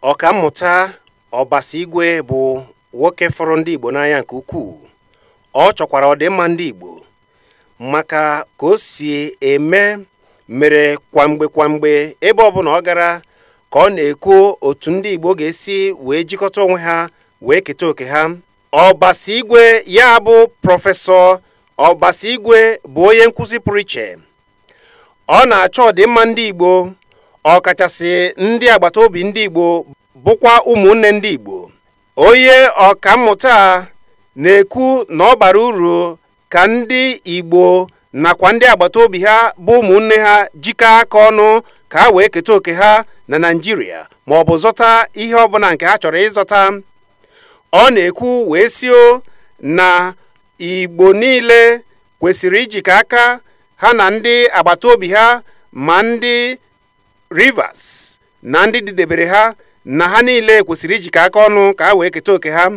Ọkammụta Obasi Igwe bụ nwoke fụrụ ndị Igbo n'anya nke ukwuu. Ọ chọkwara ọdịmma ndị Igbo maka ka o si eme mere kwamgbe kwamgbe ebe ọbụla ọ gara ka ọ na-ekwu otu ndị Igbo ga-esi wee jikọta onwe ha wee keta oke ha. Obasi Igwe ya bụ Prọfesọ Obasi Igwe bụ onye nkụzi pụrụ iche. Ọ na-achọ ọdịmma ndị Igbo, ọkachasị ndị agbata obi ndị Igbo bụkwa ụmụnne ndị Igbo. Onye ọkammụta na-ekwu na ọ bara uru ka ndị Igbo nakwa ndị agbata obi ha bụ ụmụnne ha jikọọ aka ọnụ ka ha wee keta oke ha na Naịjirịa ma ọ bụ zọta ihe ọbụla nke ha chọrọ ịzọta. Ọ na-ekwu wee sio na Igbo niile kwesịrị ijikọ aka ha na ndị agbata obi ha ma ndị Rivers na ndị didebere ha na ha niile kwesịrị ijikọ aka ọnụ ka ha wee keta oke ha.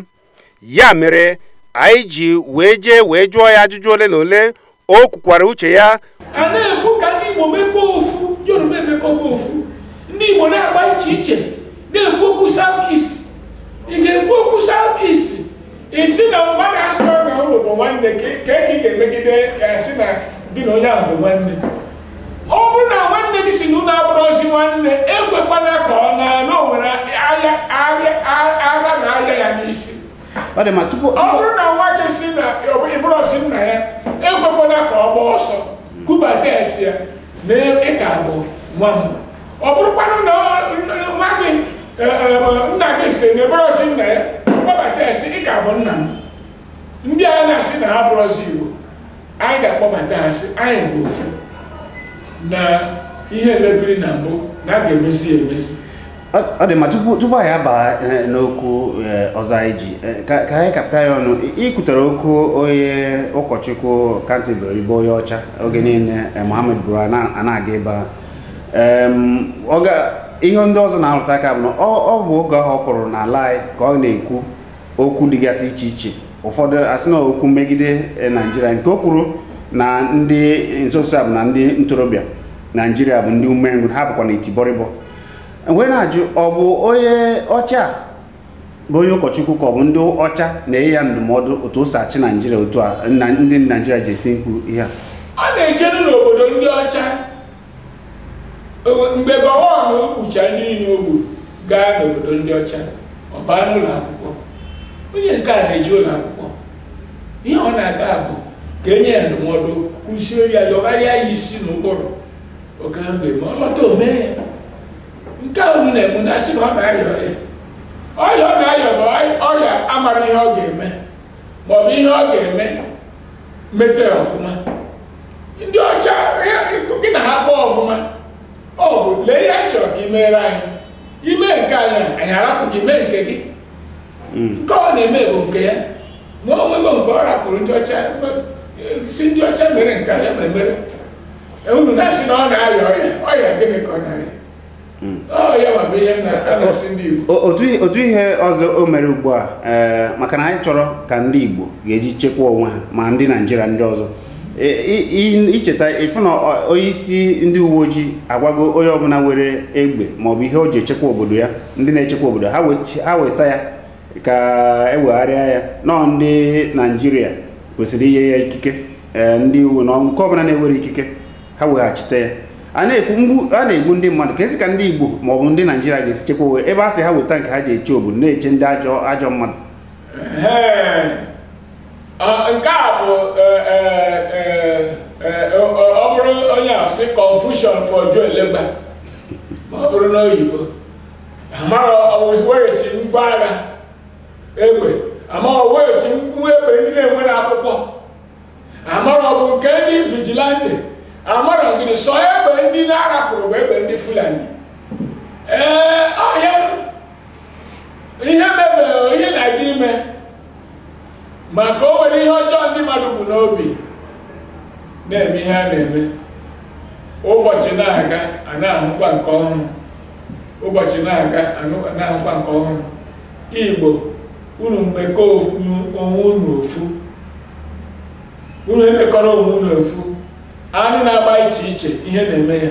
Ya mere anyị ji wee jee wee jụọ ya ajụjụ ole na ole. O kwukwara uche ya. A na-ekwu ka ndị Igbo mekọọ ofu, Yoruba emekọgo ofu, ndị Igbo na-agba iche iche na-ekwu okwu South East. Ị ga-ekwu okwu South East, ị sị na mmadụ asịrọ na ụlọ bụ nwanne, ka ị ga-emegide ya sị na gị na onye ahụ bụ nwanne. Ọ bụrụ na nwanne gị si na unu abụrụzi nwanne, ekwekwana ka ọ na na o nwere agha na ahịa ya n'isi. Ọ dị ma tupu ọ bụrụ na nwa gị si na ịbụrụzi nna ya, ekwekwana ka ọ gbaa ọsọ kubata esi ya na ịka bụ nwa m. Ọ bụrụkwanụ na nwa gị nna gị si na ịbụrụzi nna ya, kpọbata esi ịka bụ nna m. Ndị a na-asị na ha bụrụzi Igbo, anyị ga-akpọbata ha sị anyị bụ ofu, na ihe mebiri na mbụ na a ga-emezi ya emezi. Ọ dị ma tupu anyị aba n'okwu ọzọ anyị ji ka anyị kapịa ya ọnụ. Ikwutere okwu onye ụkọchukwu Canterbury bụ onye ọcha oge niile Muhammad Buhari na-aga ebe a. Ihe ndị ọzọ na-arụta aka bụ na ọ bụ oge ahụ ọ pụrụ n'ala anyị ka ọ na-ekwu okwu dịgasị iche iche. Ụfọdụ asị na okwu megide Naijiria nke o kwuru na ndị nso nso a bụ na ndị ntorobịa Naijiria bụ ndị umengwụ, ha bụkwa na itibọrịbọ. Mgbe na-ajụ ọ bụ onye ọcha bụ onye ụkọchukwu ka ọ bụ ndị ọcha na-enye ya ndụmọdụ otu o si achị Naijiria otu a ndị Naijiria ji eti mkpu ihe a. A na-echere n'obodo ndị ọcha mgbe gọvanọ kpucha ndị niile ogbu gaa n'obodo ndị ọcha, ọ baa n'ụlọ akwụkwọ. Onye nke a na-eji ụlọ akwụkwọ, ihe ọ na-aga bụ ka enye ya ndụmọdụ, kụziere ya, yọgharịa ya isi n'ụkpụrụ oke ha ga-eme, ọ lọta o mee ya. Nke a unu na-eme na asị na ọ na-arịa ọrịa. Ọrịa ọ na-arịa bụ ọrịa amara ihe ọ ga-eme ma ọ bụ ihe ọ ga-eme mete ya ọfụma. Ndị ọcha gị na ha kpọọ ọfụma, ọ bụ lee ihe anyị chọrọ ka ị meere anyị, ime nke anyị anyị arapụ gị mee nke gị. Nke ọ na-eme bụ nke ya, ma o nwego nke ọ rapụrụ ndị ọcha si ndị ọcha mere nke ya ma emere. Unu na-asị na ọ na-arịa ọrịa, ọrịa gịnị ka ọ na-arịa? Ọ ya bụ ihe m na-asị ndị Igbo. Otu ihe ọzọ o mere ugbu a, maka na anyị chọrọ ka ndị Igbo ga-eji chekwaa onwe ha ma ndị Naijiria ndị ọzọ. Icheta ịfụ na onye isi ndị uwe ojii agwago onye ọbụla nwere egbe maọbụ ihe o ji echekwa obodo ya, ndị na-echekwa obodo ha weta ya ka ewegharịa ya. Nọọ ndị Naijiria kwesịrị inye ya ikike, ndị uwe na nke ọbụla na-ewere ikike ha weghachite ya. A na-egbu ndị mmadụ ka esi ka ndị Igbo maọbụ ndị Naijiria ga-esi chekwa onwe ebe a sị ha weta nke ha ji eche obodo na-eche ndị ajọ mmadụ. Nke a bụ ọ bụrụ onye a sị confusion for Joe Legba ma ọ bụrụ n'oyibo, amara weghachi ngwa agha egbe, amara weghachi ngwa egbe ndị na-enwere akwụkwọ, amara ọ bụ nke ndị vigilante, amara gịnị sọ egbe ndị na-arapụrụ bụ egbe ndị Fulani. Ee, ọhịa ihe mebere ihe na-aga ime maka o nwere ihe ọjọọ ndị mmadụ bụ n'obi na-eme ihe a na-eme. Ụbọchị na-aga a na-ahụkwa nke ọhụrụ, ụbọchị na-aga a na-ahụkwa nke ọhụrụ. Igbo unu mmekọ onwe unu ofu. Unu emekọrọ onwe unu ofu. Anụ na-agba iche iche, ihe na-eme ya.